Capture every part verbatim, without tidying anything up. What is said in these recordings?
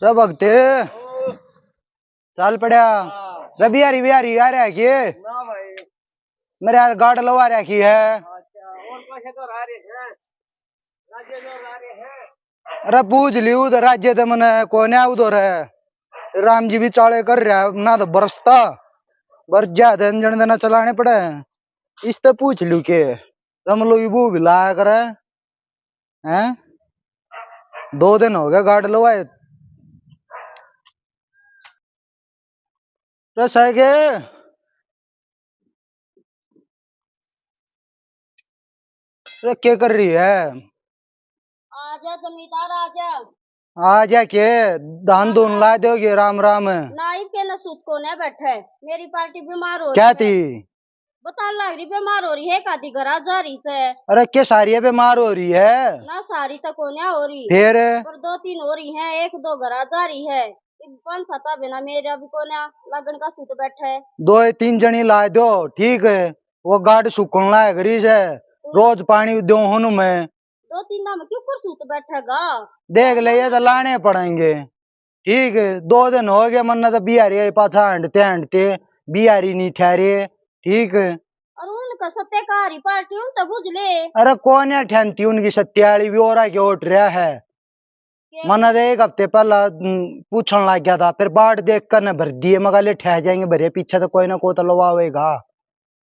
रे भगते, चाल पड़ा। हाँ। रे बिहारी, बिहारी आ रहा है कि? ना भाई। मेरे यार गाड़ लवा रखी है। अच्छा, और कैसे तो रह रहे हैं? राज्य जो रह रहे हैं। अरे पूछ ली उधर राज्य ते मने कोन्या उधर है। राम जी भी चाले कर रहा है, ना तो बरसता, बरस जा दिन जन देना चलाने पड़े। इस ते पूछ लू के, रमलो की बू भी लाया करे। हैं? दो दिन हो गए गाड़ लवाए। रे सैगे, रे क्या कर रही है? आजा जमींदार, आजा। आजा के? धान धुन ला दोगे? राम राम। ना, इब के ना सूत कोन्या बैठे, मेरी पार्टी बीमार हो क्या रही है। थी? बतान लाग रही, बीमार हो रही है, कादी घरा जा रही से। अरे के सारी है बीमार हो रही है? ना, सारी तो कोन्या हो रही। फिर? पर दो तीन हो रही हैं, एक दो घरा जा रही है। इब पांच सात बिना मेरा भी कोन्या लगन का सूत बैठा है। दो तीन जनी ला दो, ठीक है। वो गाड़ सुकन लायक रही से, रोज पानी दो हूं मैं। दो तीन दाम क्यों कर सूत बैठेगा? देख ले, ये तो लाने पड़ेंगे। ठीक है, दो दिन हो गए, मन्ने तो बिहारी पाछा हंडते हंडते बिहारी नहीं ठहरे। ठीक है। और उनका सत्य का हरी पार्टी उन तो बुझ ले। अरे कोन्या ठहरती उनकी सत्य वाली भी, और आके उठ रहा है। के? मन्ने तो एक हफ्ते पहला, हम्म, पूछण लग गया था, फिर बाट देख कर न भर दिए। मगर ले ठह जाएंगे भरे, पीछे तो कोई ना कोई तो लवावेगा।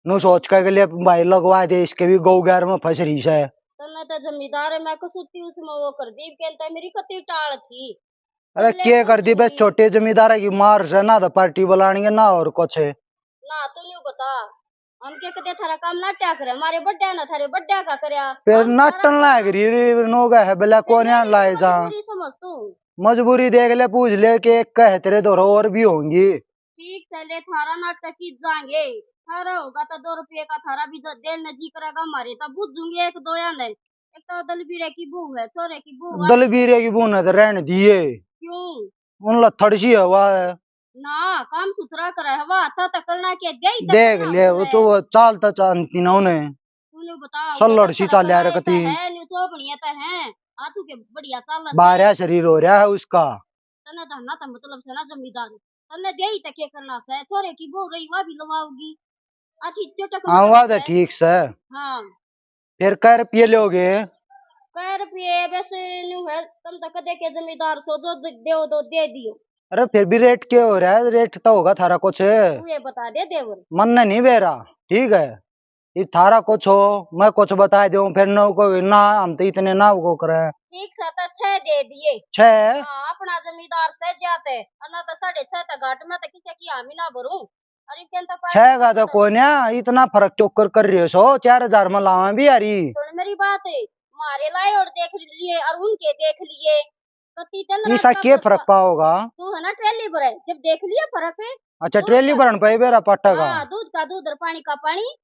नु सोच के, के ले भाई लगवा दे, इसके भी गौ गैर में फंस रही से। तन्ने तो जमींदार है, मैं कसूती उसमें वो कर दी, कहता मेरी कती टाल थी। अरे के कर दी बस, छोटे जमींदार की मार से ना तो पार्टी बुलानी है ना और कुछ। ना तू न्यू बता, हम के कदे थारा काम नाट्या करे, हमारे बड्डा ना थारे बड्डा का करया। फिर हम नाटन सारा लाग रही रे, नोगा है, भला कोन्या लाए जा। मजबूरी समझ तू। मजबूरी देख ले, पूछ ले कि एक कहे तेरे धोरे और भी होंगी। ठीक से ले, थारा नाटक की जाएंगे, थारा होगा तो दो रुपये का थारा भी द-, देने जी करेगा, हमारे तो बुझूंगे एक दो या नहीं। एक तो दलबीरे की बहू है, छोरे की बहू है। दलबीरे की बहू ने तो रहने दिए। क्यों? उन लत्थड़ सी हवा है। ना, काम सुथरा करे हवा, था तो करना के दे ही तो देख करना ले, वो है। तो वो चाल तो चालती ना उन्हें। तू न्यू बता, सल्लड़ सी चाल यार कती है, न्यू तो बढ़िया तो है। आ तू के बढ़िया चाल है। बारह शरीर हो रहा है उसका। तने धरना था मतलब से ना जमींदार। तने दे ही तो के करना से, छोरे की बहू रही, वह भी लवाओगी। अच्छी चटक हाँ, मटक वह तो है। ठीक से। हाँ। फिर कै रुपये लोगे? कै रुपये बस न्यू है, तुम तो कदे के जमींदार सो, जो दे, दे दो, दे दियो। अरे फिर भी रेट के हो रहा है? रेट तो होगा थारा कुछ। तू ये बता दे देवर। मन ने नहीं बेरा, ठीक है? ये थारा कुछ हो, मैं कुछ बता दूं, फिर न को ना, हम तो इतने ना को करें। ठीक सा तो छह दे दिए। छह? हाँ, अपना जमींदार से जाते, और ना तो साढ़े छह तक घाट में तो किसी की हामी ना भरूं। अरे कहता पागल छह का तो कोन्या, इतना फर्क क्यों कर, कर रहे हो? सौ, चार हजार में लावा भी यारी। सुन मेरी बात, मारे लाए और देख लिए और उनके देख लिए, तो तीतन ईसा के फर्क पाओगा? तू है ना ट्रेली भरे, जब देख लिया फर्क। अच्छा, ट्रेली भरन पे बेरा पाटा का? हाँ, दूध का दूध और पानी का पानी।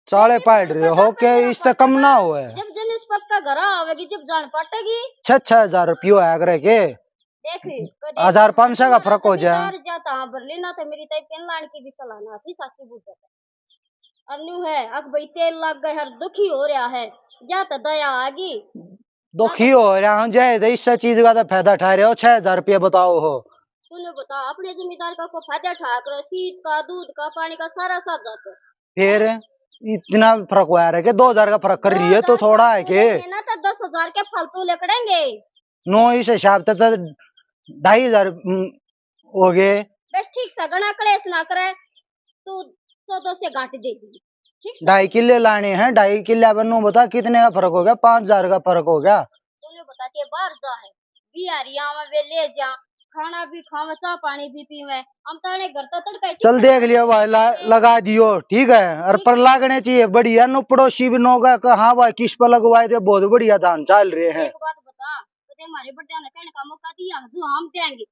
चाले पाट रहे हो के, इससे कम ना होए। जब जन इस पक्का घर आवेगी, जब जान पाटेगी। छह, छह हजार रुपयो आया करे के? देख, कदे हजार पाँच सौ का फर्क हो जाए। जा तो हाँ, भर लेना तो मेरी ताई पेन लान की भी सलाह ना थी, सासी बूझे। और न्यू है, अक भाई तेल लग गए, हर दुखी हो रहा है, जा तो दया आगी। दुखी हो रहा हूँ, जय दे, इससे चीज का तो फायदा उठा रहे हो, छह हजार रुपये बताओ हो। तूने बता, अपने जमींदार का को फायदा उठा करो, सीत का, दूध का, पानी का, सारा साथ जाते। फिर इतना फर्क हुआ है के दो हजार का फर्क कर रही है, तो थोड़ा है के? ना तो दस हजार के फालतू लिकड़ेंगे। नो, इस हिसाब से तो ढाई हजार, हम्म, हो गए। बस ठीक सा, घना कलेश ना करे, तू सौ दो से घाट दे दी, ठीक सा? ढाई किले लाने हैं, ढाई किले, अब नो बता कितने का फर्क हो गया? पाँच हजार का फर्क हो गया। तूने बता के बाहर जा है, बिहारी आवे वे ले जा, खाना भी खावे, चाह पानी भी पीवे, हम ताने घर तो तड़का ही चल देख लिया भाई, ला-, लगा दियो, ठीक है, और पर लागने चाहिए बढ़िया, नो पड़ोसी भी नोगा कि हाँ भाई किस पर लगवाए थे, बहुत बढ़िया धान चाल रहे हैं। एक बात बता, कदे हमारे बड्डा ने कहने का मौका दिया जो हम देंगे?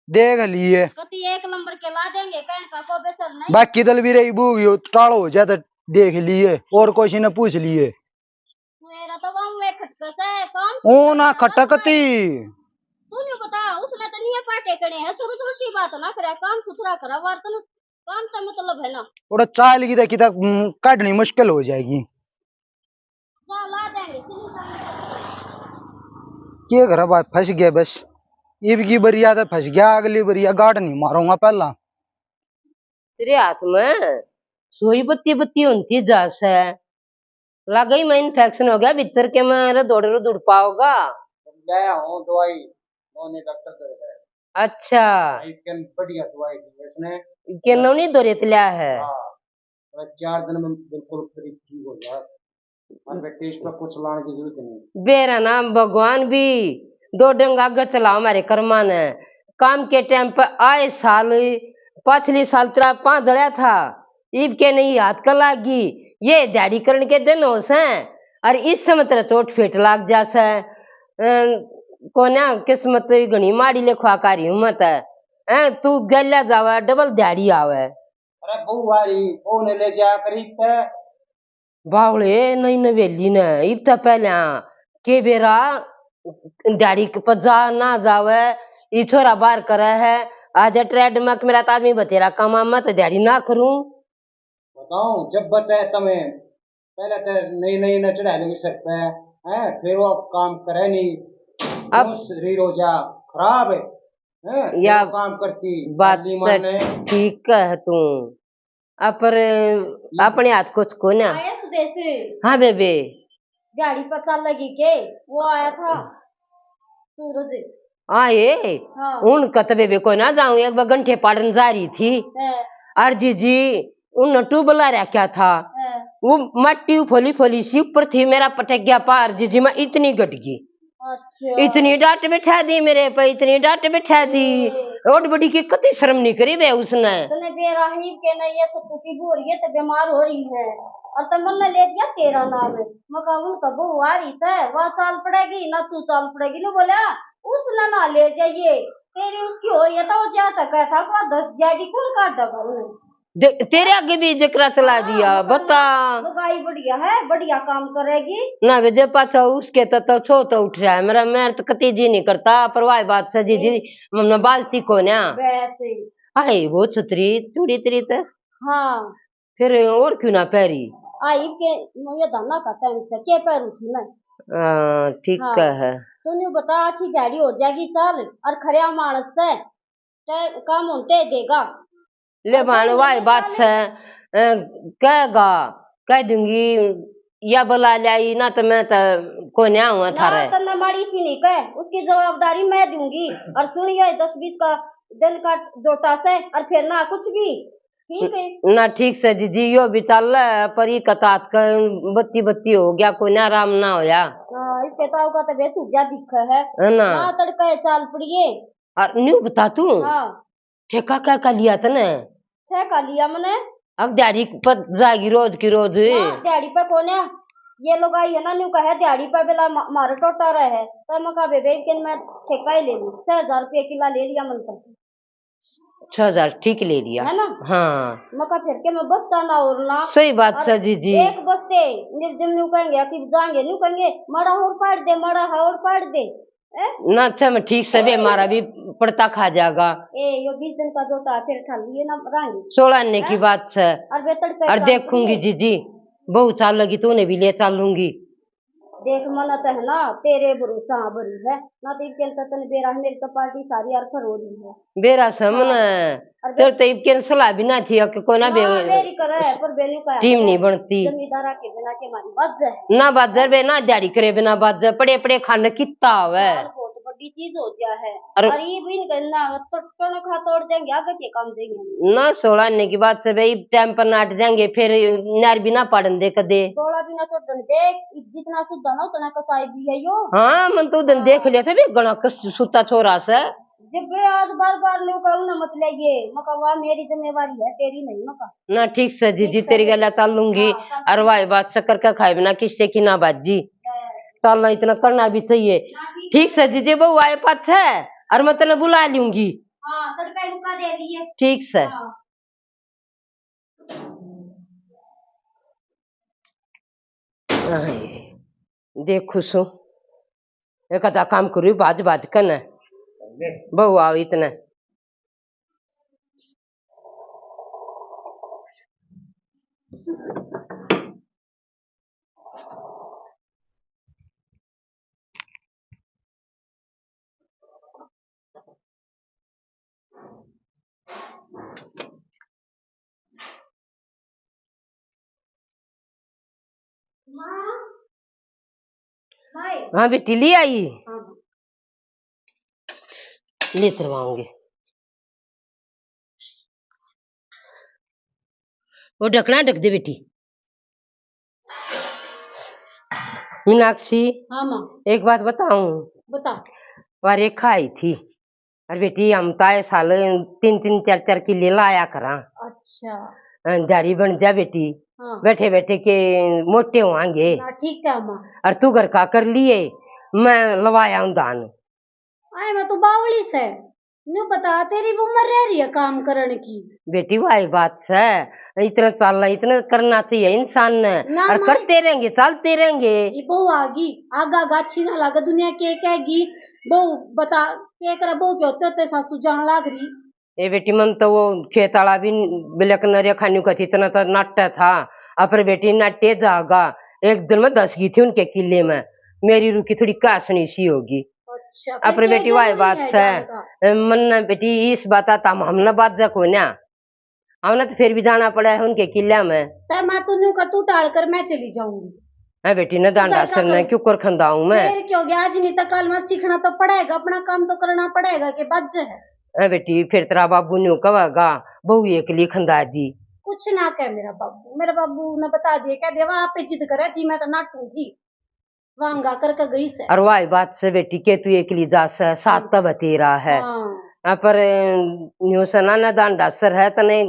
देख लिए। कति एक नंबर के ला देंगे, कहने का को बेसर नहीं। बाकी दल भी रही बू गयो, टालो हो जाए तो देख लिए और कोई ने पूछ लिए। मेरा तो वांग में खटकस है, काम ओ ना खटकती। तू नहीं बता, उसने तो नहीं पाटे कड़े हैं, सुरु सुरु की बात ना करे, काम सुथरा करा, वार्तन काम से मतलब है ना। ओड़ा चाल की देखी तक, हम्म, काटनी मुश्किल हो जाएगी। जा ला देंगे, सुरु सुरु। के करा भाई, फंस गया बस। इब की बरिया तो फंस गया, अगली बरिया गांठ नहीं मारूंगा पहला। तेरे हाथ में सोई बत्ती बत्ती होती जा सै, लागे ही मैं इन्फेक्शन हो गया भीतर के, मैं रे दौड़ रे दौड़ पाओगा। लाया हूँ दवाई, नौने डॉक्टर दे दे। अच्छा। एक कन बढ़िया दवाई दी है इसने। के नौनी दौरे तल्या है। हाँ। और चार दिन में बिल्कुल करीब ठीक हो जाए। और फिर टेस्ट पर कुछ लाने की जरूरत नहीं। बेरा ना भगवान भी दो डंगा आगे चला हमारे कर्मा ने। काम के टाइम पर आए साल, पाछली साल तेरा पाँच जड़या था, इब के नहीं हाथ का लागी। ये दिहाड़ी करण के दिन हो सै, और इस समय तेरा चोट फेट लाग जा सै। अ, कोन्या किस्मत घणी माड़ी लिखवा कारी हूँ मैं तै। हैं, तू गैल्या जावे, डबल दिहाड़ी आवे। अरे बहू वारी, बहू ने ले जा करीब ते। बावले नई नवेली ने इब तो पहले के बेरा दिहाड़ी के पर जा ना जावे, ये छोरा बाहर करे है। आज ट्रेड में मेरा तो आदमी बतेरा कमा, मैं तो दिहाड़ी ना करूं। बताऊं, जब बताए तमें, पहले तो नई नई ने चढ़ा लेंगे सर पे, हैं, फिर वो काम करे नहीं। अब वो शरीर हो जा खराब है, हैं, फिर या वो काम करती बात काली माँ तो ने। ठीक है तू। अपर अपने हाथ कुछ को ना। आया सुदेश? हाँ बेबे। दिहाड़ी पर चल लगी के? वो आया था सूरज। आए? हाँ। उनका तो बेबे कोई ना जाऊं, एक बार गंठे पाड़न जा रही थी। हाँ। और जीजी, उन ट्यूबला रखा था। हाँ। वो मट्टी फोली फोली सी ऊपर थी, मेरा पटक गया पार जीजी, मैं इतनी घट गई। अच्छा। इतनी डांट बिठा दी मेरे पे, इतनी डांट बिठा दी। हम्म। रोड बड़ी की कती शर्म नहीं करी बे उसने। तने बेराही के ना ये सत्तू की बोरी है, तो बीमार हो रही है। और तो मन ले दिया तेरा नाम। मका उनका बहू आ रही है, वह चाल पड़ेगी, ना तू चाल पड़ेगी। नु बोला, उसने ना ले जाइए, तेरी उसकी हो रही है, तो वो जा तक है था, को दस जाएगी, कौन काट देगा उन्हें? दे-, तेरे आगे भी जिक्रा चला हाँ, दिया, वो बता। लुगाई बढ़िया है, बढ़िया काम करेगी। ना वे जे पाछा उसके तो, तो छो तो उठ रहा है मेरा, मैं तो कती जी नहीं करता, पर वाह बात से जी, जी, ए। हमने बालती को ना। वैसे। हाय, वो छतरी, चूड़ी तेरी तो। हाँ। फिर और क्यों ना पहरी? आई के, ये धाना का टाइम से के पहरू थी मैं। हाँ, ठीक हाँ। है। तू न्यू बता, अच्छी गाड़ी हो जाएगी, चाल, और खरिया मानस से। तै काम होते देगा। ले और भाण, कोई वाही नहीं बात बोले। से, अ, कहेगा, कह दूंगी, या बुला ल्याई ना, तो मैं तो कोई नहीं आऊंगा ना, थारे। तन्ने माड़ी सी नहीं कह, उसकी जवाबदारी मैं दूंगी। और सुनिए, दस बीस का दिन का जोटा से, और फिर ना कुछ भी, ठीक है? ना, ठीक से जीजी, यो भी चल, पर ई कतात का बत्ती बत्ती हो गया, कोई ना आराम ना होया। हाँ, इस पे तो आपका तो बेसुधिया दिखे है। है ना? ना तड़का चाल पड़िए। और न्यू बता तू, हाँ। ठेका क्या का लिया तने? ठेका लिया मने। अब दिहाड़ी पर जाएगी रोज की रोज। ना, दिहाड़ी पे कोने। ये लोग आई है ना, न्यू कहे दिहाड़ी पे बेला मा-, मारे टोटा रहे है। तो मैं कहा, "बेबे, इनके मैं ठेका ही ले लूं।" छह हजार रुपये किला ले लिया मन तक। छह हजार ठीक ले लिया। है ना? हाँ। मैं कहा, "फिर के मैं बस्ता ना और ना।" सही बात और से जीजी। एक बस्ते, जब, जब न्यू कहेंगे, कि जाएंगे, न्यू कहेंगे, "माड़ा और पाड़ दे, माड़ा और पाड़ दे।" हैं? ना, अच्छा, मैं ठीक से बे, मारा भी पड़ता खा जाएगा। ए, यो बीस दिन का जोता फिर खा लिए ना रांगी। सोलह आने की हैं? बात से। और बेतड़ पे और काम देखूंगी करिए। जीजी, बहू चाल लगी तो उन्हें भी ले चालूंगी। देख, मन तो है ना, तेरे भरोसा भरी है ना, तो इनके तो तन बेरा है, मेरी तो पार्टी सारी यार फरोली है। बेरा से हाँ। मन अरे तेरे तो इब के सलाह भी ना थी कि कोई ना ना, बे-, मेरी करे, पर बेनू का टीम है। नहीं बनती। जमींदारा के बिना के मारी बाजे है। ना बाजे बे, ना दिहाड़ी करे बिना बाजे, पड़े पड़े खाने कितना आवे। बहुत बड़ी चीज हो गया है। अरे और ये भी इनके ना तो टोन खा तोड़ देंगे, आगे के काम देंगे। ना, सोलह आने की बात से बे, इब टाइम पर नाट जाएंगे, फिर नार भी ना पाड़न दे कदे। सोलह भी ना छोड़न दे, जितना सुद्धा ना उतना कसाई भी है यो। हाँ, मन तो उदन हाँ। देख लिया था बे, घना कस सुता छोरा से। जब वे आज बार-बार न्यू कहूँ ना मत ले ये, मका वाह मेरी जिम्मेवारी है, तेरी नहीं मका। ना, ठीक से जीजी, ठीक से तेरी जी। गला चालूंगी। हाँ, चालूंगी। और वाह बात शक्कर का खाए बिना किससे की ना बाजी। हाँ। चलना इतना करना भी चाहिए। ना, ठीक ठीक से जीजी, बहू आए पाछे, और मैं तने बुला लूंगी। हाँ, तड़का ही रुका दे लिए। ठीक से। हाँ। आए, देख खुश हूँ। एक आधा काम करू, बाज बाज कने। बहू आओ इतने। हाँ बेटी, ले आई। हाँ। ले तरवाऊंगी। वो ढकना ढक दे बेटी। मीनाक्षी, हाँ माँ। एक बात बताऊं? बता। वा रेखा आई थी। अरे बेटी, हम तो आए साल तीन तीन चार चार किले लाया करा। अच्छा। अ, दिहाड़ी बन जा बेटी। हाँ। बैठे बैठे के मोटे होंगे। ना, ठीक है माँ। और तू घर का कर लिए, मैं लवाया हूँ धान। आए, मैं तो बावली से। न्यू बता, तेरी भी उम्र रह रही है काम करण की। बेटी, वाई बात से, इतना चलना, इतना करना चाहिए इंसान ने। ना और माँ। करते रहेंगे, चलते रहेंगे। ये बहू आगी, आगा आगा अच्छी ना लगे, दुनिया के कहेगी। बहू बता, के करा, बहू के होते होते सासू जान लाग रही। ए बेटी, मन तो वो खेत वाला भी बिलक न रेखा न्यू कहती, इतना तो नाट्य था। अपर बेटी, नाट्य जागा। एक दिन मैं दस गई थी उनके किले में, मेरी रुकी थोड़ी कासनी सी होगी। अच्छा, फिर अपर के बेटी, वाई जरूरी बात है से। जान का? ए, मन ना बेटी, इस बात आता हम, हमने बात जा कोई ना, हमने तो फिर भी जाना पड़ा है उनके किले में। तै माँ, तू न्यू कर, तू टाल कर, मैं चली जाऊंगी। हाँ बेटी, न तू घर डांडा का सर ने कर। क्यों कर खंदाऊं मैं? फिर क्यों गया, आज नहीं तो कल मैं सीखना तो पड़ेगा, अपना काम तो करना पड़ेगा, के बज है। हाँ बेटी, फिर तेरा बाबू न्यू कहेगा, बहू एकली खंदा दी। कुछ ना कह मेरा बाबू, मेरा बाबू ने बता दिए, कह देवा आप ही जिद करे थी, मैं तो नाटू थी, वांगा करके गई से। और वाई बात से बेटी, के तू एकली जा से, साथ तो बतेरा है। हाँ। हाँ, पर न्यू से ना, ना डांडा सर है, तने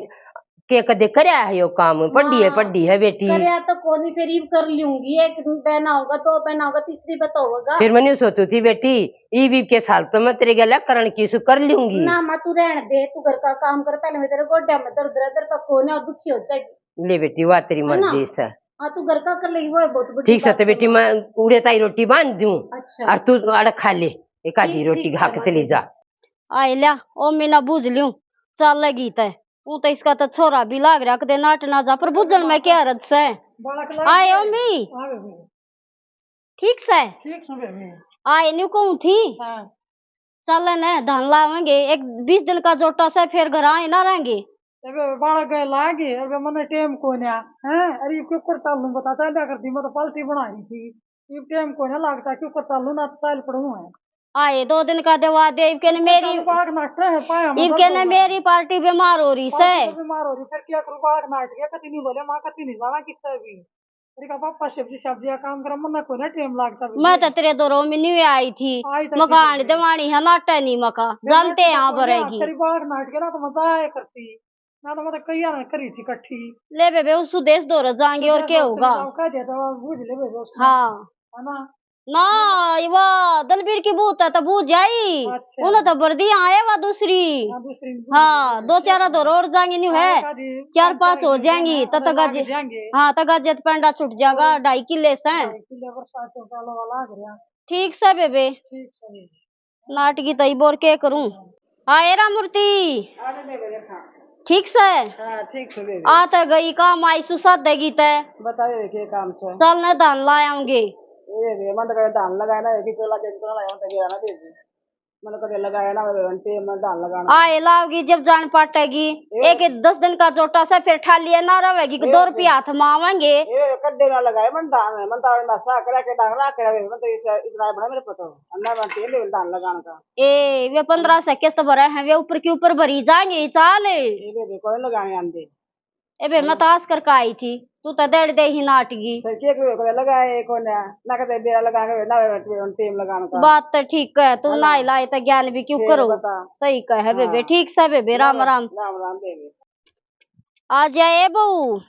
के कदे करया है यो काम? पढ़ी है, ना। पढ़ी है बेटी। करया तो कोनी, फिर इब कर लूंगी। एक बहना होगा, दो बहना होगा, तीसरी बता होगा। फिर मैंने सोचू थी बेटी, इब, इब के साल तो मैं तेरे गला करण की सु कर लूंगी। ना माँ, तू रहन दे, तू घर का काम कर, पहले मैं तेरे गोड्या में दर्द रह, तेरे पे कोने और दुखी हो जाएगी। ले बेटी, वाह तेरी है ना? मर्जी से। हाँ, तू घर का कर लेगी, वो बहुत बड़ी ठीक से बात तो है। बेटी, मैं उड़े ताई रोटी बांध दूं। अच्छा। और तू अड़ खा ले, एक आधी ठीक, रोटी ठीक खा है, के चली जा। आए ल्या, ओ मैं ना बूझ लूं, चलेगी तै। ऊ तो इसका तो छोरा भी लाग रहा, कदे नाट ना जा, पर बुझण में क्या हरज सै? बालक लाग आए गए। ओ मी। हाँ बेबे। ठीक सै? ठीक सै बेबे। आए न्यू कहूं थी। हाँ। चल न, धान लावेंगे, एक बीस दिन का जोटा सै, फिर घर आए ना रहेंगे। अबे बालक गए लागे, अबे मने टेम कोन्या, हैं? अरे क्यों कर चालूं बता, चाल्या करती, मैं तो पाल्टी बना रही थी। इब टेम कोन्या लागता, क्यों कर चालूं ना, तो चाल पड़ूं है। आए दो दिन का दवा दे, इब कहने मेरी, बाघ नाट रहे हैं, पाया इब कहने मेरी पार्टी बीमार हो रही सै। पार्टी तो बीमार हो रही, फिर क्या करूं, बाघ नाट गया, कति नहीं बोले, मां कति नहीं जाना किससे भी। तेरे का पापा सब्जी, सब्जी का काम करे, मन्ने कोई ना टेम लागता भी मैं नहीं। तो तेरे दो रो में नहीं आई थी, आई तो मकान ठीक है। दिवानी है, नाटे नहीं मका, मैं जानते तो यहाँ कोई पर ना, रहेगी। तेरी बाघ नाट गया ना, तो मजा आया करती। ना तो मैं तो कई यार करी थी इकट्ठी। ले बेबे, उस देश दो रह जाएंगे और क्या होगा? कह दिया था, बुझ ले बेबे उसने। हाँ। है ना? ना, ये वो दलबीर की बहू तो बुझ जाई। अच्छा। उन्हें तो भर दिया है वो दूसरी। हाँ, दूसरी में हाँ, दूसरी दो चार है। दो और जाएंगे न्यू हाँ, है। एक आधी चार पांच पांच हो हो जाएंगी, जाएंगी, तो अबे तगा लाग जे-, जाएंगे। हाँ, तगा जेत पेंडा छूट जाएगा, हाँ। ढाई किले से। ढाई किले बरसात तो चालो वाला आ गया। ठीक से बेबे। ठीक से बेबे। नाटकी तो इब और के करूं। हाँ, ए रामूर्ति। आ जा बेबे, देखा। ठीक सै? हाँ, ठीक सै बेबे। आ तो गई काम आई सुसादे की तै। बताओ, के काम सै? चल न धान ला आऊंगे। ए बेबे, मन तो कदे धान लगाया ना, कि कोई लागे तो ना लगाया, तो गया ना बेबे। मन कदे लगाया ना बेबे, ते मन धान लगाना। आए लाओगी जब जान पाटेगी। ए। एक दस दिन का जोटा सै, फिर ठाली है ना रहेगी, ए, दो रुपये हाथ में आवेंगे। ए, कड्डे ना लगाए मन धान, मन तो नशा करे के डांगरा करे, मन तो इस, इतना बड़ा मेरे पता। अन्ना बनती है, ले धान लगाने का। ए, वे पन्द्रह से किस्त भरे हैं, वे ऊपर के ऊपर भरी जाएंगे, चाल। ए, बे, बे, कोई लगाने आंदे। ए, बे, मैं तो आस करके आई थी, तू तो दड़ दे ही नाटगी। फिर के कोई कोई लगाए, कौन है? ना कहते बेरा लगाने, ना वे टेम लगाने का। बात तो ठीक है, तू है ना? ना लाई तो ज्ञान भी क्यों फिर करो? बता। सही कहे, बेबे, हाँ। ठीक से, बेबे, राम राम, राम। राम राम, बेबे। आ जाए बहू,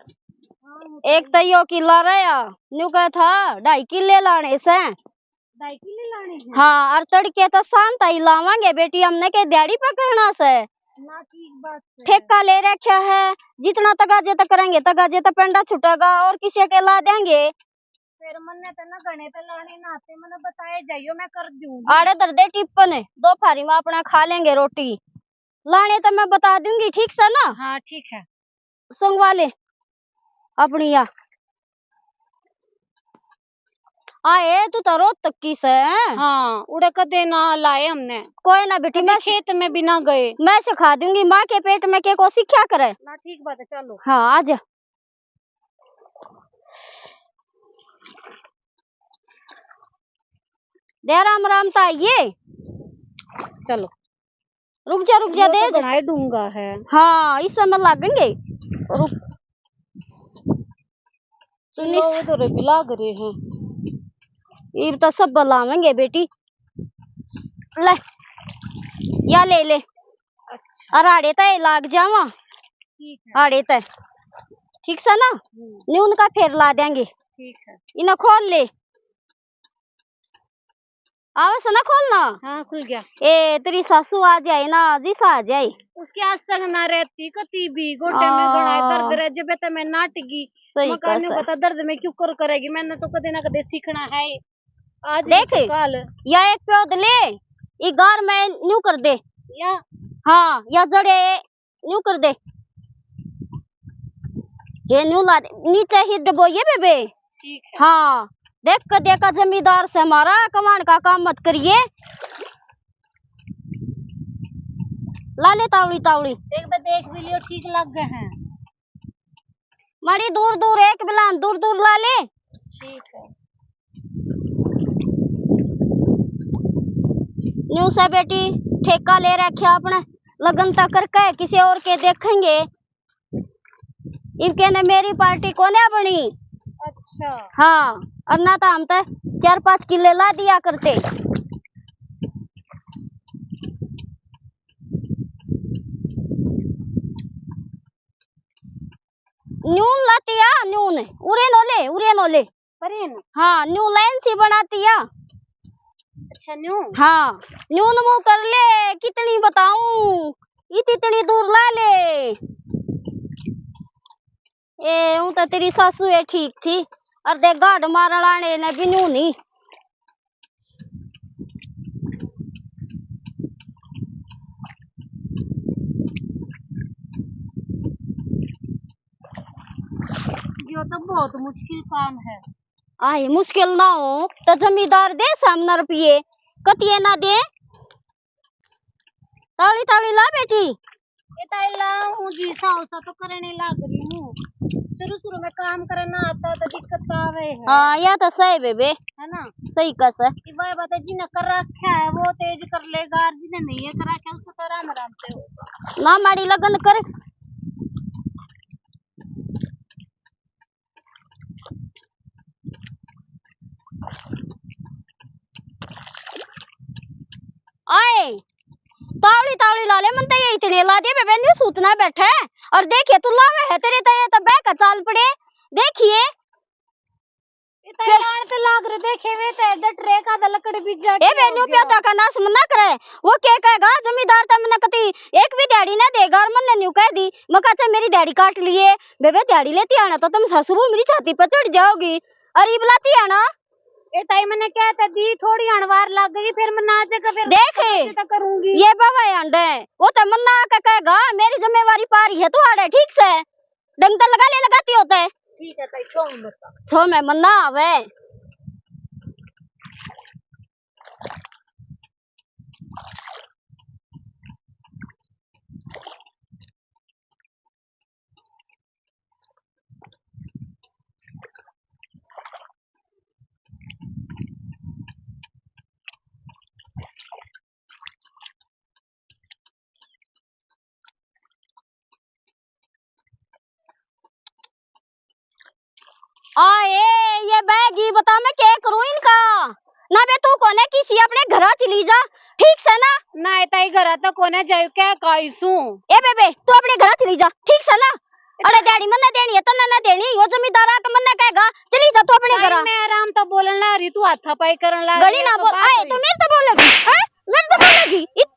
एक तो यो किला रहा, न्यू कहा था, ढाई किले लाने से। ढाई किले लाने हैं? हाँ, और तड़के तो शाम ताई लावांगे बेटी, हमने के दिहाड़ी पे करना से। ना, ठीक बात है। ठेका ले रखा है, जितना तगाजे तक करेंगे, तगाजे तक पेंडा छुटेगा और किसी के ला देंगे। फिर मन्ने तो ना घने तो लाने ना आते, मन्ने बताए जाइयो, मैं कर दूंगी। आड़े धर दे टिप्पन, दो फारी में अपना खा लेंगे रोटी। लाने तो मैं बता दूंगी, ठीक से ना? हाँ, ठीक है। संगवा ले अपनी या। आए, तू तो रोहतक की से। हाँ, उड़े कदे ना लाए हमने। कोई ना बेटी, कदे मैं खेत में भी ना गए। मैं सिखा दूंगी, माँ के पेट में के को सीखा करे। ना, ठीक बात है, चलो। हाँ, आ जा। दे राम राम तो आइए। चलो। रुक जा, रुक जा, ये दे तो दे। बनाए डूंगा है। हाँ, इस समय लागेंगे। रुक। सुनिस। लो, उधर भी लाग रहे हैं। इब तो सब लावेंगे बेटी। ले, या ले ले। अच्छा। और आड़े तय लाग जावा। ठीक है। आड़े तय। ठीक सा ना? हम्म। न्यू उनका फेर ला देंगे। ठीक है। इन्हें खोल ले। आवे से ना खोलना। हाँ, खुल गया। ए, तेरी सासू आ जाए ना, जिस आ जाए। उसकी आस संग ना रहती कती भी, गोटे में घणा हाँ। दर्द रह, जब तक मैं नाटगी। सही मकान कह न्यू से। पता दर्द में क्यों कर करेगी, मैंने तो कदे ना कदे सीखना है। आज देख, तो काल। या एक पौध ले, ई गार में न्यू कर दे। या? हाँ, या जड़े न्यू कर दे। ये न्यू ला दे, नीचे ही डबोइए बेबे। ठीक है। हाँ, देख के देखा जमींदार से हमारा कमाण का काम मत करिए। ला ले तावड़ी तावड़ी। देख बे, देख भी लियो, ठीक लग गए हैं। माड़ी दूर दूर एक बिलान दूर दूर ला ले। ठीक है। न्यू से बेटी ठेका ले रखा अपने, लगन तक करके किसी और के देखेंगे। इनके ने मेरी पार्टी कोने बनी। अच्छा। हाँ, और ना तो हम तो चार पाँच किले ला दिया करते। न्यून लाती आ, न्यून। उरे नो ले, उरे नो ले। परे न? हाँ, न्यू लाइन सी बनाती आ। अच्छा, न्यू? हाँ, न्यून मुँह कर ले, कितनी बताऊं, इत-, इतनी दूर ला ले। ए, ऊं तो तेरी सासू ए ठीक थी, और देख गाड़ मारण आने ने भी न्यू नहीं। यो तो बहुत मुश्किल काम है। आए, मुश्किल ना हो तो जमींदार दे सामने रुपये, कतिये ना दे। तावड़ी तावड़ी ला बेटी। ए ताई ला हूँ जी, साहु सा तो करने लाग रही हूँ। शुरू शुरू में काम करना आता तो दिक्कत तो आवे है। हाँ, या तो सही बेबे। है ना? सही कस। कि भाई बात है, जिन्हें कर रखा है वो तेज कर लेगा, और जिन्हें नहीं है कर रखा उसको तो आराम आराम से होगा। ना माड़ी लगन कर। आए, तावड़ी तावड़ी ला ले, मन तो ये इतने ला दे बेबे, न्यू सूतना बैठे। और देखिए, तू लावे है, तेरे तो ये तो बह के चाल पड़े। देखिए। इतना यार ते लाग रे, देखे वे ते डट रे का द लकड़ बीजा ए के बे, हो न्यू गया। प्यादा का नाश मना करे। वो के कहेगा, जमींदार ते मन्ने कती एक भी दिहाड़ी ना देगा, और मन्ने न्यू कह दी, मैं कहते मेरी दिहाड़ी काट लिए। बेबे, दिहाड़ी लेती आना तो तुम सासू बहू मेरी छाती पे चढ़ जाओगी। और इब लाती आना। ए ताई, मैंने कह तो दी, थोड़ी अणवार लग गई, फिर मैं ना जगह फिर देख, कैसे तो करूंगी। ये बाबा अंडे, वो तो मन्ना आके कहेगा, मेरी जिम्मेवारी पारी है तू आड़े, ठीक से? डंग तो लगा ले, लगाती होता है। ठीक है ताई, छो में मत। छो में मन्ना आवे। आए, ये बहगी, बता मैं के करूं इनका? ना बे, तू कोने किसी अपने घरा चली जा, ठीक से ना? ना, ए ताई, घरा तो कोने जायू, क्या काई सू? ए बेबे, तू अपने घरा चली जा, ठीक से ना? अरे, दिहाड़ी मन्ने देनी है, तन्ने ना देनी, वो जमींदार आके मन्ने कहेगा, चली जा तू अपने ताई, घरा। मैं आराम तो बोलण ला रही, तू हाथापाई करण ला गली रही ना है, तो बोल, बात आए, हुई। तू मेरे तो बोलेगी, हैं? मेरे तो बोलेगी? इत-,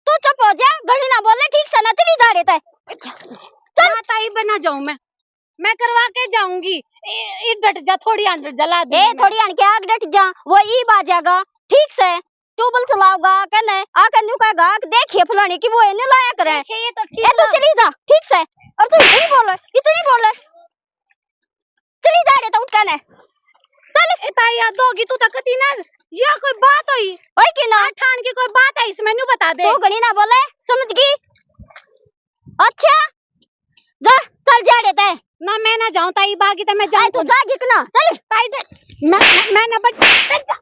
तू चुप हो जा, गली ना बोले, ठीक से ना, चली जा रे तै। चल। ना ताई, बना जाऊं मैं, मैं करवा के जाऊंगी। ए, ए, डट जा, थोड़ी आन डट जा, ला दे ए, मैं। थोड़ी आन के आग डट जा, वो ई बाजेगा, ठीक से। ट्यूबल चलाओगा, कने आके न्यू कहेगा कि देखिए फलानी की वो इन्हें लाया करे। देखिए, ये तो ठीक ए, तू लग- चली जा, ठीक से। और तू इतनी बोले, इतनी बोले। चली जा रे, तो उठ के ने। चल। ए ताई, या दोगी तू तो कती ना, या कोई बात हुई? होई कि ना? आ ठाण की कोई बात है इसमें, न्यू बता दे। तू घणी ना बोले, समझ गई? अच्छा, जा, चल जा रे तै। ना, मैं ना जाऊं ताई, बागी तो मैं जाऊं। तू जागी कि ना? चल। ताई, मैं, मैं, मैं ना बट-,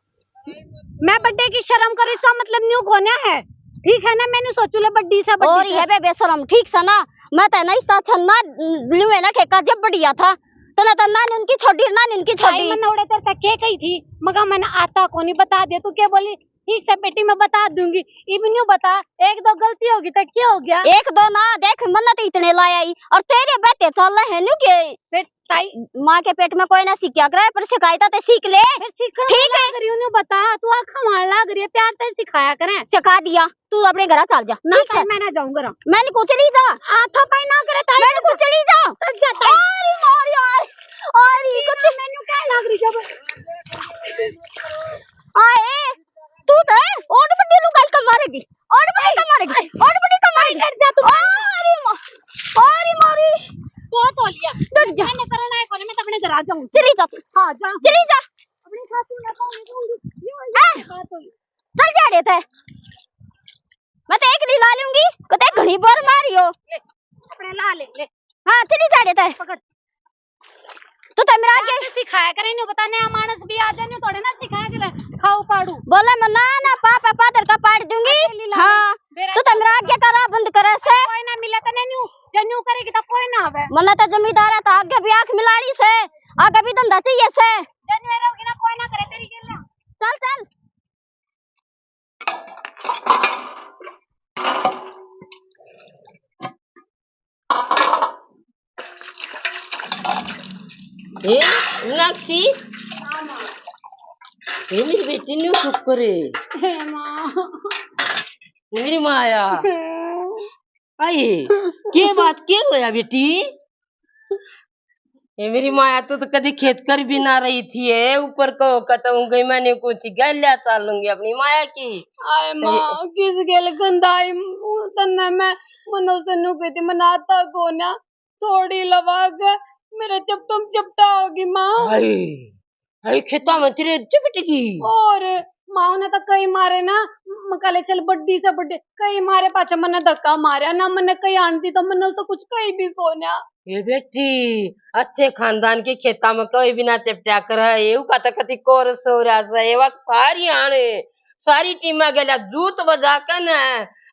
मैं बड्डे की शर्म करूँ, इसका मतलब न्यू कोन्या है, ठीक है ना? मैंने सोचू ले बड्डी से बड्डी और से। ये बे बेशरम, ठीक से ना, मैं तो ना इसका अच्छा ना लूए ना ठेका जब बढ़िया था, तो ना तो ना इनकी छोड़ी, ना इनकी ताई, छोड़ी। मैंने उड़े तेरे तक के कही थी, मगर मैंने आता कोनी, बता दिया। तू क्या बोली? ठीक से बेटी, मैं बता दूंगी। इब न्यू बता, एक दो गलती होगी तो क्या हो गया? एक दो ना, देख, मन्ने तो इतने लाया ही, और तेरे बहते चल रहे हैं न्यू के। फिर ताई, माँ के पेट में कोई ना सीखा करे, पर सिखाई तो ते सीख ले। फिर सीखण ठीक है। लाग रही हूँ, न्यू बता, तू आँख मार लाग रही है, प्यार से सिखाया करें। सिखा दिया, तू अपने घर चल जा। ना ठीक ताई, है। मैं ना जाऊँ घर। मैंने को चली जा। आ, था पाई ना करे ताई। मैंने को चली जा। चल जा ताई। अरे मार यार, अरे कुछ मैंने क्या लाग रही जब। आए, तू तो है, और बड़ी लुगाई का मारेगी, और बड़ी का मारेगी, और बड़ी का मारेगी। डर जा तू। अरे माँ, अरे मारी। बहुत हो लिया। डर जा। मैंने करना है कोने, मैं तो अपने घर आ जाऊँ। चली जा तू। हाँ, जा। चली जा। अपनी सासू ने कौन दूंगी? ये वाली ए! बात हुई। चल जा रे ते। मैं तो एक नी ला लूंगी, को ते घणी बोर मारियो। ले, अपने ला ले, ले। हाँ, चली जा रे ते। पकड़। तू तो मेरा आगे सिखाया करे, इन्हें बता, नया मानस भी आ जाए, थोड़े ना सिखाया करे, खाओ पाड़ू। बोले मैं ना, ना, पाप है, पादर का पाड़ दूंगी। अकेली ला हाँ, ले, बेरा तू तो मेरा आगे करा बंद करे से। कोई ना मिले तने न्यू, जे न्यू करेगी तो कोई ना आवे। मन्ने तो जमींदार है, तो आगे भी आंख मिलानी से, आगे भी धंधा चाहिए से। जे न्यू रहोगी ना, कोई ना करे तेरी गेला। चल, चल। ए, मीनाक्षी, ए, मेरी बेटी ने शुक्र है। हे माँ। मेरी माया। आए, के बात, के होया बेटी? ये मेरी माया, तू तो कदी खेत कर भी ना रही थी, है ऊपर को कतऊ गई, मैंने कुछ गैल्या चालूंगी अपनी माया की। आए माँ, किस गेल गंदाई तन्ने मैं, मनो तन्नू कहती मनाता को ना, थोड़ी लवा के मेरे चपटम चपटा होगी माँ। हाय, हाय, खेता में तेरे चपट गई। और माँ ने तो कई मारे ना, मकाले चल बड्डी से बड्डी, कई मारे पाछे मन्ने धक्का मारया ना, मन्ने कई आंटी तो मन्ने तो कुछ कही भी कोन्या। ये बेटी, अच्छे खानदान के खेता में कोई भी ना चपटा करे, ये का तो कति कोरस हो रहा है, ये बात सारी आने, सारी टीमा गेल्या जूत बजा के ना,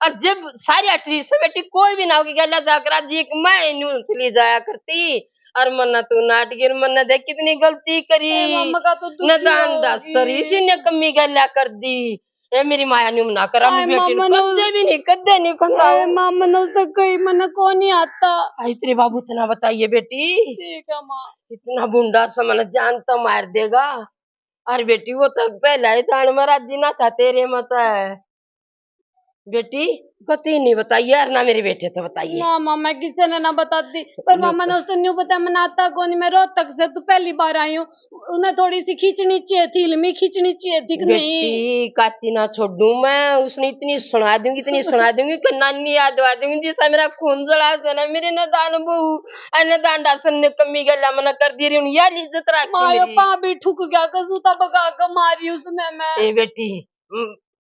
और जब सारी अठरी से बेटी कोई भी ना होगी गेल्या जाकर आज एक मैं न्यू चली जाया करती। और मन्ना तू नाटगिर, मन्ना देख कितनी गलती करी। ए, मम्मा का तो दुखी न दान हो दस गई। सरी, इसी ने कमी गेल्या कर दी। ए मेरी माया न्यू ना कर, अपनी आए बेटी मामा ने कदे भी नहीं, कदे नहीं खंदा। आए मामा ने उसे कही, मन्ना को नहीं आता। आई तेरे बाबू इतना बताइए बेटी। ठीक है माँ। इतना भुंडा सा मन जान तो मार देगा। अरे बेटी, वो तो पहला ही जान में राजी ना था तेरे में तो। बेटी, कती नहीं बताइए, और ना मेरे बेटे तो बताइए। ना माँ, मैं किसी ने ना बताती, पर बेटी मामा ने उसने न्यू बताया, मन्ने आता कोनी, मैं रोहतक से तो पहली बार आई हूँ, उन्हें थोड़ी सी खींचनी चाहिए थी, इलमी खींचनी चाहिए थी कि नहीं? बेटी, काची ना छोड़ू मैं, उसने इतनी सुना दूंगी, इतनी सुना दूंगी कि नानी याद दवा दूंगी, जिससे मेरा खून जला से ना, मेरे ना दान बहू, अने दान डासन ने कमी गला मना कर दी रही हूँ, या इज्जत रखी माँ, ये मेरी। पा भी ठुक गया, कसूता बगा के मारी उसने मैं। ए बेटी,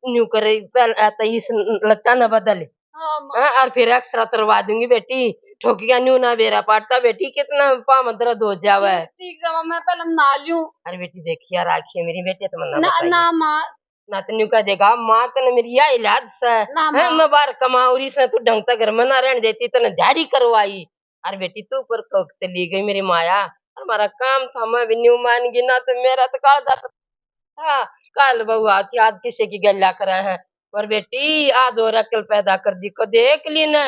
न्यू करे, पहले तो इस लत्ता न बदल। हाँ, माँ। हाँ, और फिर एक्सरा तरवा दूंगी बेटी। ठोकिया न्यू ना बेरा पाटता बेटी, कितना पाँव दर्द हो जावे। ठीक, ठीक है, माँ, मैं पहले नहा लूं। अरे बेटी, देखिया राखिए मेरी बेटी, तो मन्ना ना, बताइए। ना, माँ। ना तो न्यू कह देगा, माँ तने मेरी या इलाज से, ना, हैं, माँ। मैं बाहर कमाऊँ रही से, तू ढंग से घर में ना रहने देती, तने दिहाड़ी करवाई। अरे बेटी, तू पर कोक चली गई मेरी माया, और हमारा काम था, मैं भी न्यू मान गई ना, तो मेरा तो काल जाता था। काल बहू आती, आज किसी की गल्ला करे है। और बेटी, आज और अकल पैदा कर दी, को देख ली ना,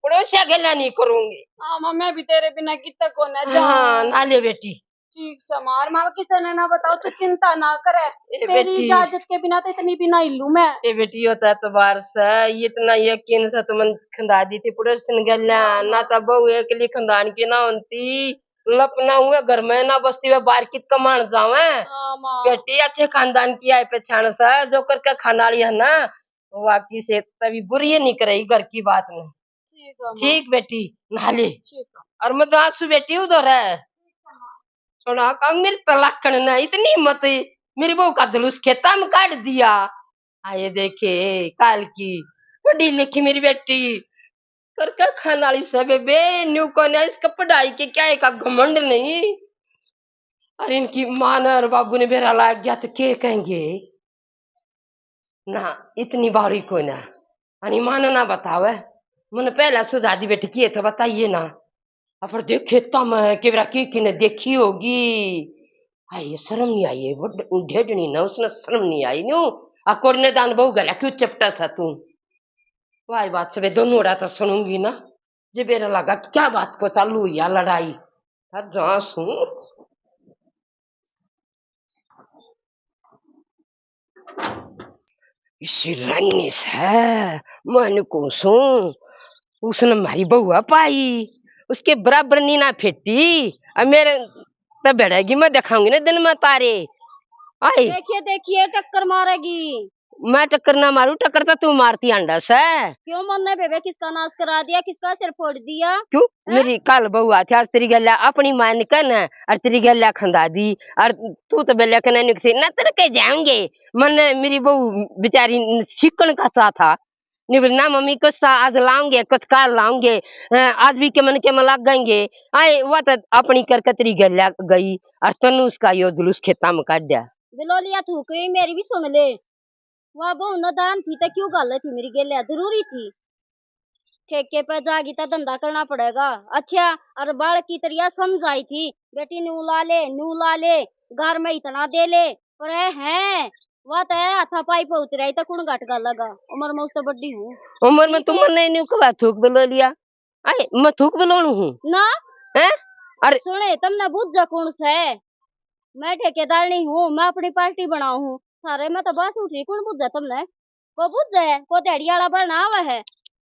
पड़ोसिया गल्ला नहीं करूंगी। हाँ, माँ, मैं भी तेरे बिना कितना को ना हाँ, जाऊं। ना ले बेटी। ठीक से मार, माँ, किसी ने ना बताओ, तू चिंता ना करे। ए तेरी बेटी। इजाजत के बिना तो इतनी भी ना हिलूं मैं। ए बेटी, यो तो एतबार से, ये इतना यकीन से तुमन खंदा दी थी पड़ोसन गल्ला, हाँ, ना माँ। तो बहू एकली खंदान की ना होती, लप ना हुए घर में ना बसती हुए बाहर कित कमाण जावे। हाँ, माँ। बेटी, अच्छे खानदान की आए पहचान से, जो करके खाने वाली है ना, वाकई से कभी बुरी नहीं करेगी घर की बात में। ठीक है, माँ। ठीक बेटी, नहा ले। ठीक है। और मत आंसू बेटी उधर है। सुना, कम मेरी तलाकण ना इतनी हिम्मत है, मेरी बहू का जुलूस खेता में काट दिया। आए देखे काल की पढ़ी लिखी मेरी बेटी, करके खाने वाली से बेबे, न्यू कोन्या, इसका पढ़ाई के क्या एक घमंड नहीं। अरे इनकी माँ ने और बाबू ने बेरा लाग गया तो के कहेंगे? ना, इतनी बारी कोई ना। अनी माँ ने ना बतावे, मैंने पहला सुझा दी बेटी, किए तो बताइए ना। अब पर देखे तो मैं केवरा की की ने देखी होगी। हाय, ये शर्म नहीं आई, ये वो ढेडनी ना, उसने शर्म नहीं आई न्यू। आ कोड़ने दान बहू गला क्यों चपटा सा तू? वाह बात से दोनों रात सुनूंगी ना। जे बेरा लगा क्या बात को चालू हुई या लड़ाई, था जा सू। इसी रानी से मन को सू, उसने मारी बहुआ पाई, उसके बराबर नी ना फेटी, अब मेरे तो भिड़ेगी, मैं दिखाऊंगी ना दिन में तारे। आई देखिए, देखिए, टक्कर मारेगी। मैं टक्कर ना मारू, टक्कर तो तू मारती अंडा से। क्यों मन्ने बेबे किसका नाश करा दिया, किसका सिर फोड़ दिया? क्यों? हैं? मेरी कल बहू आती, आज तेरी गल्या अपनी मान कर ना, और तेरी गल्या खंदा दी, और तू तो बेल्या कने निकसी ना, तेरे के जाऊंगे। मन्ने मेरी बहू बेचारी सीखण का चाह था, नहीं बोली ना मम्मी, कुछ तो आज लाऊंगे, कुछ काल लाऊंगे, हैं, आज भी के मन के में लग गएंगे। आए, वो तो अपनी करके तेरी गल्या गई, और तन्नू उसका यो जुलूस खेता में काट दिया। बिलोलिया थूक गई, मेरी भी सुन ले। वाह, बहू नादान थी तो क्यों घाले थी मेरी गेल्या, जरूरी थी। ठेके पे जागी तो धंधा करना पड़ेगा। अच्छा, और बालक की तरिया समझ आई थी, बेटी नू ला ले, नू ला ले, घर में इतना दे ले, पर ए है, वह तो है हाथा पाई पे उतराई तो कुण घाट घालेगा, उम्र में उससे बड़ी हूँ। उम्र में ठीक तुम है। नहीं न्यू कबा थूक बिलोलिया। अरे, मैं थूक बिलोणू हूँ। ना। हैं? अरे। सुने, तमने बुझा कौन से? मैं ठेकेदारनी हूँ, मैं अपनी पार्टी बनाऊँ हूँ। थारे में तो बात उठी, कौन बुझा तमने? को बुझे, को दिहाड़ी आला बना आवे है,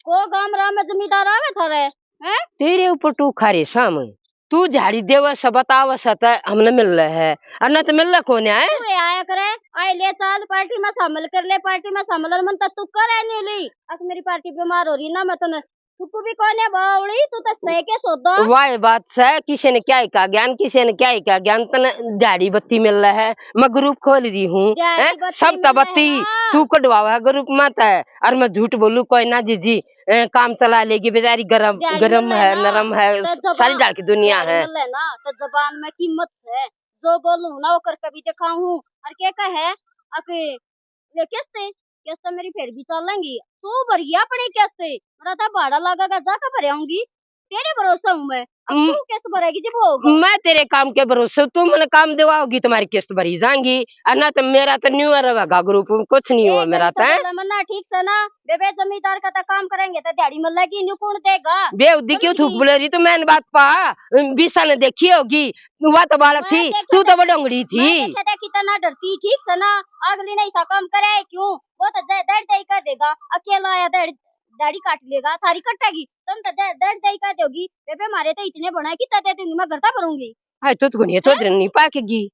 को गाम राम में जमींदार आवे थारे, हैं? तेरे ऊपर टूखा रे सामने, तू झाड़ी देवे से बतावे से तो हमने मिल रहे है, और न तो मिल रहे कोने है। तू ये आया करे, आए ले चाल पार्टी में शामिल कर ले, पार्टी में शामिल, और मन तो तू करे नहीं ली। अक मेरी पार्टी बीमार हो रही ना, मैं तने थुक भी कोने बावली, तू तो सह के सौदा। वाह बात से, किसी ने क्या ही कहा ज्ञान, किसी ने क्या ही कहा ज्ञान, तने झाड़ी बत्ती मिल रहा है, मैं ग्रुप खोल रही हूँ, झाड़ी हैं? बत्ती सब मिल रहा है तबत्ती ना। तू कढवावा है ग्रुप में तै, और मैं झूठ बोलू कोई ना जीजी, ए, काम चला लेगी बेचारी, गरम, झाड़ी गरम मिल रहा है, है ना, नरम है, तो सारी जबान, झाड़ की दुनिया झाड़ी है। मिल रहा है ना, तो जबान में कीमत है, जो बोलूँ ना वो करके भी दिखाऊँ, और क्या कहे, अक ये किस्त, किस्त मेरी फिर भी चलेंगी। तू भरिए अपनी किस्त, मेरा तो भाड़ा लगेगा, जाके भर आऊंगी। तेरे भरोसे हूँ मैं। अब हम्म। तू किस्त भरेगी जब होगा। मैं तेरे काम के भरोसे, तू मैंने काम दिवाओगी, तुम्हारी किस्त भरी जाएंगी। और ना तो मेरा तो न्यू रहेगा ग्रुप, कुछ नहीं ए, हुआ मेरा तो। मन्ना ठीक से ना, बेबे जमींदार का तो काम करेंगे तो दिहाड़ी मिलेगी, न्यू कौन देगा? बेहूदी क्यों थूक बोले रही? तो मैंने बात पा, बीसा ने देखी होगी, वह तो बालक मैं थी, देखे तू तो थे, बडोंगड़ी मैं थी। देखे थे कितना डरती, ठीक से ना, अगली ने ऐसा काम करे है क्यों? वो तो दे-, दर्द ही कर देगा, अकेला आया दर्द, दाढ़ी काट लेगा, थारी कटेगी, तुम तो दे-, दर्द ही कर दोगी। बेबे मारे तो इतने बना है, कितना दे दूंगी, मैं घर तक भरूंगी। हाय, तो तू नहीं, तो हैं? नहीं पाकेगी।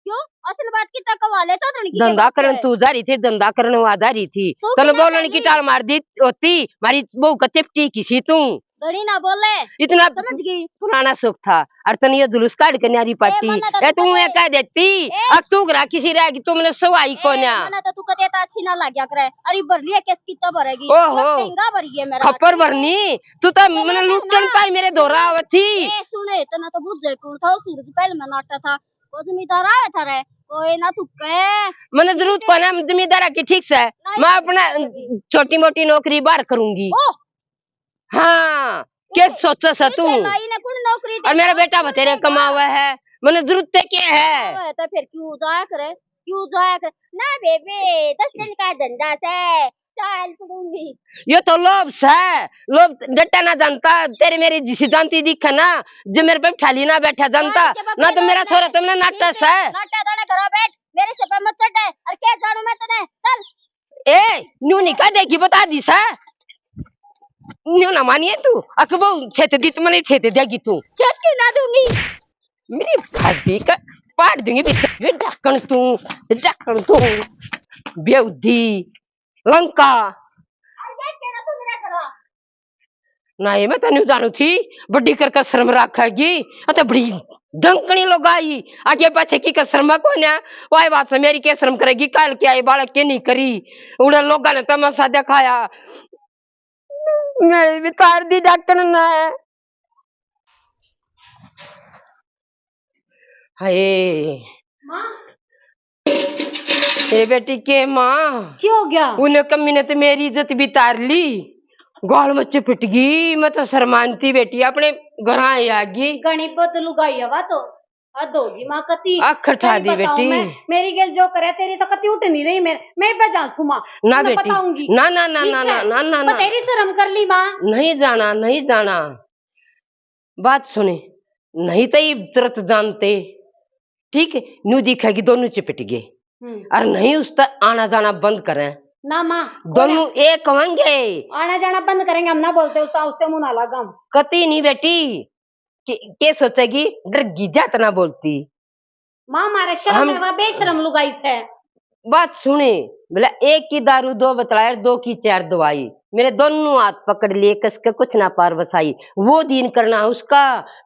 क्यों? असल बात कितना कवाले तो धन की धंधा बात करन है। तू जा रही थी, धंधा करन वहां जा रही थी। तू तने कितना बोलन की जानी? टाल मार दी होती, मारी बहू का चिपटी किसी तू। घड़ी ना बोले। इतना समझ गई? पुराना शौक था, और तने ये जुलूस काढ़ के न्यारी ए, पाटी। मन्ना तो ए, तू तू ये कह कह देती, ए। अब तू घरा किसी रहेगी, तू मैंने सवाई ए, कोन्या। मन्ना तो तू कदे तो अच्छी ना लाग्या करे। अरे भर लिया, किस कितना भरेगी? ओहो। महंगा भरी है मेरा। खप्पर भरनी, तू तो तने मैंने कहना। लुटन पाई मेरे धोरा आवत थी। ए, सुने, तना तो बुझ जाए कौन था, वो सूरज पहले में नाटा था, वो जमींदार आया था रे, कोई ना तू कह। मैंने जरूरत कोन्या जमींदार की, ठीक से। नहीं, मैं अपना नहीं। छोटी मोटी नौकरी बाहर करूंगी। ओह। हाँ, के सोचे से तू? लाई ने कुण नौकरी दे? और मेरा बेटा बतेरे कमावे है, मैंने जरूरत है के है? कमावे है तो फिर क्यों जाया करे? क्यों जाया करे? ना बेबे, दस दिन का धंधा से, चाल पड़ूंगी। ये तो लोभ से, लोभ डटा ना जानता, तेरे मेरे जिसे जानती दिखे ना, जो मेरे पे ठाली ना बैठा जानता, ना तो मेरा छोरा तुमने नाटा से। नाटा दाना करा बैठ, मेरे से पे मत चढ़े, और क्या जानू मैं तने, चल। ए, न्यू नहीं कह देगी, बता दी से। न्यू ना मानिए तू, अकबो छेत दी तो मैंने छेत देगी तू। छेत क्यों ना दूंगी? मेरी भाभी का पाड़ दूंगी, ये ढक्कन तू, ढक्कन तू, बेउदी, लंका। ना, ये मैं तन्नू जानू थी, बड़ी करके शर्म रखेगी। अते बड़ी डंकनी लुगाई, आगे पाछे की कसर में कोन्या। वाई बात से मेरी के शर्म करेगी, काल के आई बालक के नहीं करी। उड़े लोगा ने तमाशा दिखाया। मेरी भी तार दी डॉक्टर ने। हाय। माँ। ए बेटी के माँ। क्या हो गया? उन्हें कमी ने तो मेरी इज्जत भी तार ली, गाल में चिपट गई। मैं तो शर्मानती बेटी अपने घर आई आ गई। घणी बहुत लुगाई है वा तो। हद होगी माँ, कती आखर ठा सही दी बताऊं बेटी। मैं, मेरी गेल जो करे तेरी तो कती उठ नहीं रही। मेरे मैं पे जाऊं सु माँ, ना मैं बेटी, बताऊंगी। ना, ना, ना, ठीक ना, है? ना, ना, ना, ना। बतेरी शर्म कर ली माँ। नहीं जाना, नहीं जाना। बात सुने, नहीं तो ये तुरंत जानते, ठीक है, न्यू दिखेगी दोनों चिपट गए। हम्म। और नहीं उस तक आना जाना बंद करें। ना माँ, दोनों एक होंगे। आना जाना बंद करेंगे हम, ना बोलते उसका, उससे मुंह ना लगा हम। कती नहीं बेटी, के, के सोचेगी, डर गई जात ना बोलती। माँ, मारे शर्म हम है, वा बेशरम लुगाई से। बात सुने, बोला, एक की दारू दो बतलाए, दो की चार दवाई। मेरे दोनों हाथ पकड़ लिए, कस के कुछ ना पार बसाई। वो दिन करना उसका,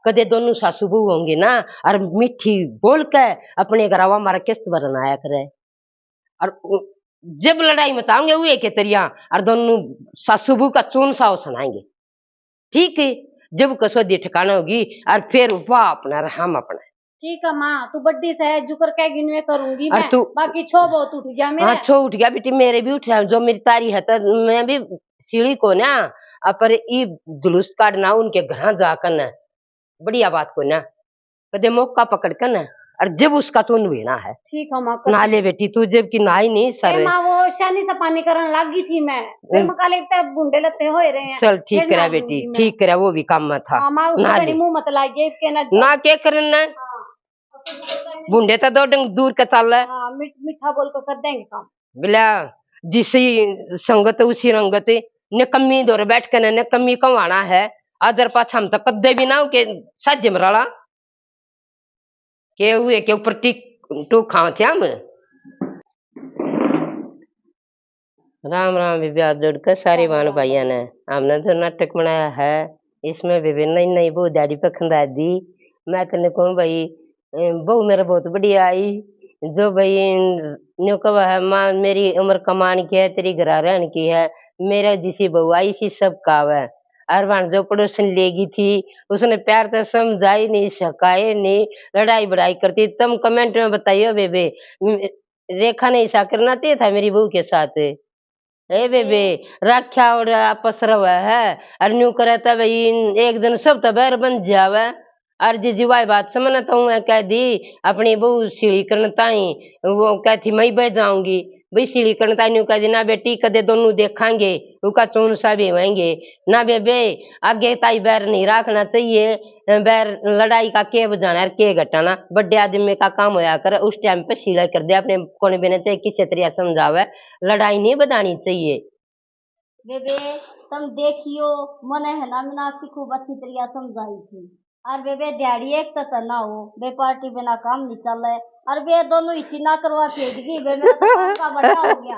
कदे दोनों सासू बहू होंगे ना, और मीठी बोल के अपने घर आवा, हमारा किस्त भरन आया करे। और उ-, जब लड़ाई मचाओगे वो एक तरिया, और दोनों सासू बहू का चून सा सुनाएंगे। ठीक है, जब कसौदी ठिकाना होगी, और फिर वाह अपना और हम अपना। ठीक है माँ, तू बड्डी से है, जुकर कह गिनवे करूंगी और मैं। तू बाकी छो बहुत उठ गया मेरे। हाँ, छो उठ गया बेटी, मेरे भी उठ रहा। जो मेरी तारी है तो मैं भी सीढ़ी को ना, अपर ई जुलूस काटना उनके घर जाकर ना, बढ़िया बात को ना, कदे मौका पकड़ कर ना, और जब उसका तो न्हेना है। ठीक है माँ, कर नहा ले बेटी, तू जब की नहाई नहीं ए सर। माँ, वो शानी से पानी करन लाग गई थी मैं, फिर हम्म। मैं काले इतने भूंडे लत्ते होए रहे हैं, चल, ठीक फिर करा नहा बेटी, लूंगी मैं। ठीक करा, वो भी काम में था। हाँ माँ, उससे नहा घणी ले। मुंह मत लाइए, के ना ना, के करना है? हाँ। भूंडे तो दो डंग दूर के चाल है। हाँ, मीठ-, मीठा बोल के कर देंगे काम। बिला, जिसी संगत उसी रंगत, ने कमी दौर बैठ के ने, ने कमी कमाना है। आदर पाछा हम तो कद्दे भी ना हो के साझे मराला। के हुए के ऊपर टिक टूक खाओ थे हम। राम राम बेबे, हाथ जोड़ के सारे राम बहन राम। भाइयां ने। हमने जो नाटक बनाया है, इसमें बेबे नई नई बहू ध्याड़ी पे खंदा दी। मैं तन्ने कहूँ भाई, अ, बहू मेरा बहुत बढ़िया आई। जो भाई न्यू कहा है, माँ मेरी उम्र कमाण की है, तेरी घरा रहन की है, मेरा जिसी बहू आई सी सब काव है। और वहां जो पड़ोसन लेगी थी, उसने प्यार से समझाई नहीं, सकाए नहीं, लड़ाई बड़ाई करती। तुम comment में बताइयो बेबे, म-, रेखा ने ऐसा करना चाहिए था मेरी बहू के साथ। ए बेबे, राख्या और आपस रहे है, और न्यू करे तो भाई एक दिन सब तो बैर बन जावे। और जीजी वाई बात समझना तो मैं कह दी, अपनी बहू सीढ़ी करन ताई, वो कहती मैं बह जाऊंगी, भाई सीढ़ी करन ताई न्यू कह दी, ना बेटी कदे दोनों देखांगे, उका चून सा भी होएंगे। ना बेबे, आगे ताई बैर नहीं रखना चाहिए, बैर लड़ाई का के बजाना और के घटाना, बड़े आदमी का काम होया कर, उस टाइम पे सीढ़ा कर दे अपने कोने बेने ते किसे तरिया समझावे, लड़ाई नहीं बढ़ानी चाहिए। बेबे, तुम देखियो, मने है ना मीनाक्षी खूब अच्छी तरिया समझाई थी। और बेबे, ध्याड़ी एक तो ना हो, बे पार्टी बिना काम नहीं चले। और बे दोनों इसी ना करवा खेद गई, बे मेरा तो काम का बड़ा हो गया।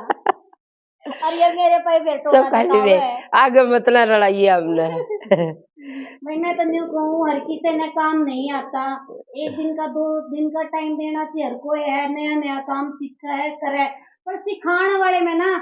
और ये मेरे पे फिर टोना सब खाली बे, लगावे। आगे मत ना लड़ाइए हमने। मैं, मैं तो न्यू कहूँ, हर किसी ने काम नहीं आता। एक दिन का, दो दिन का टाइम देना चाहिए हर कोई है, नया नया काम सीखा है, करे। पर सिखाने वाले में ना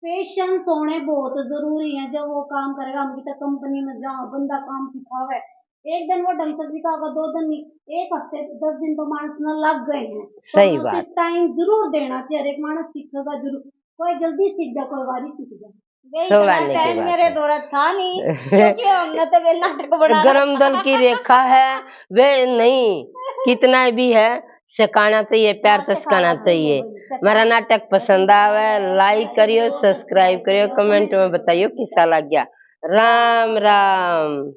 पेशेंस होने बहुत जरूरी है। जब वो काम करेगा, हम किसी कंपनी में जाओ, बंदा काम सिखावे, एक दिन वो ढंग से सिखाएगा, दो दिन नहीं, एक हफ्ते, दस दिन तो मानस ना लग गए हैं। तो सही हमें बात। टाइम जरूर देना चाहिए, हर एक मानस सीखेगा जरूर। कोई जल्दी सीख जा, कोई बारी सीख जा। बे, सो इतना बात नहीं की टाइम बात मेरे है। दौरा था नहीं, क्योंकि हमने तो वे नाटक बना गरम रखा। दल की रेखा है, वे नहीं, कितना भी है, सिखाना चाहिए, प्यार हाँ, तो सिखाना सिखाना चाहिए। चाहिए, भाई, सिखाना। मेरा नाटक पसंद आवे, like करियो, subscribe करियो, comment में बताइयो किसा लग गया। राम राम।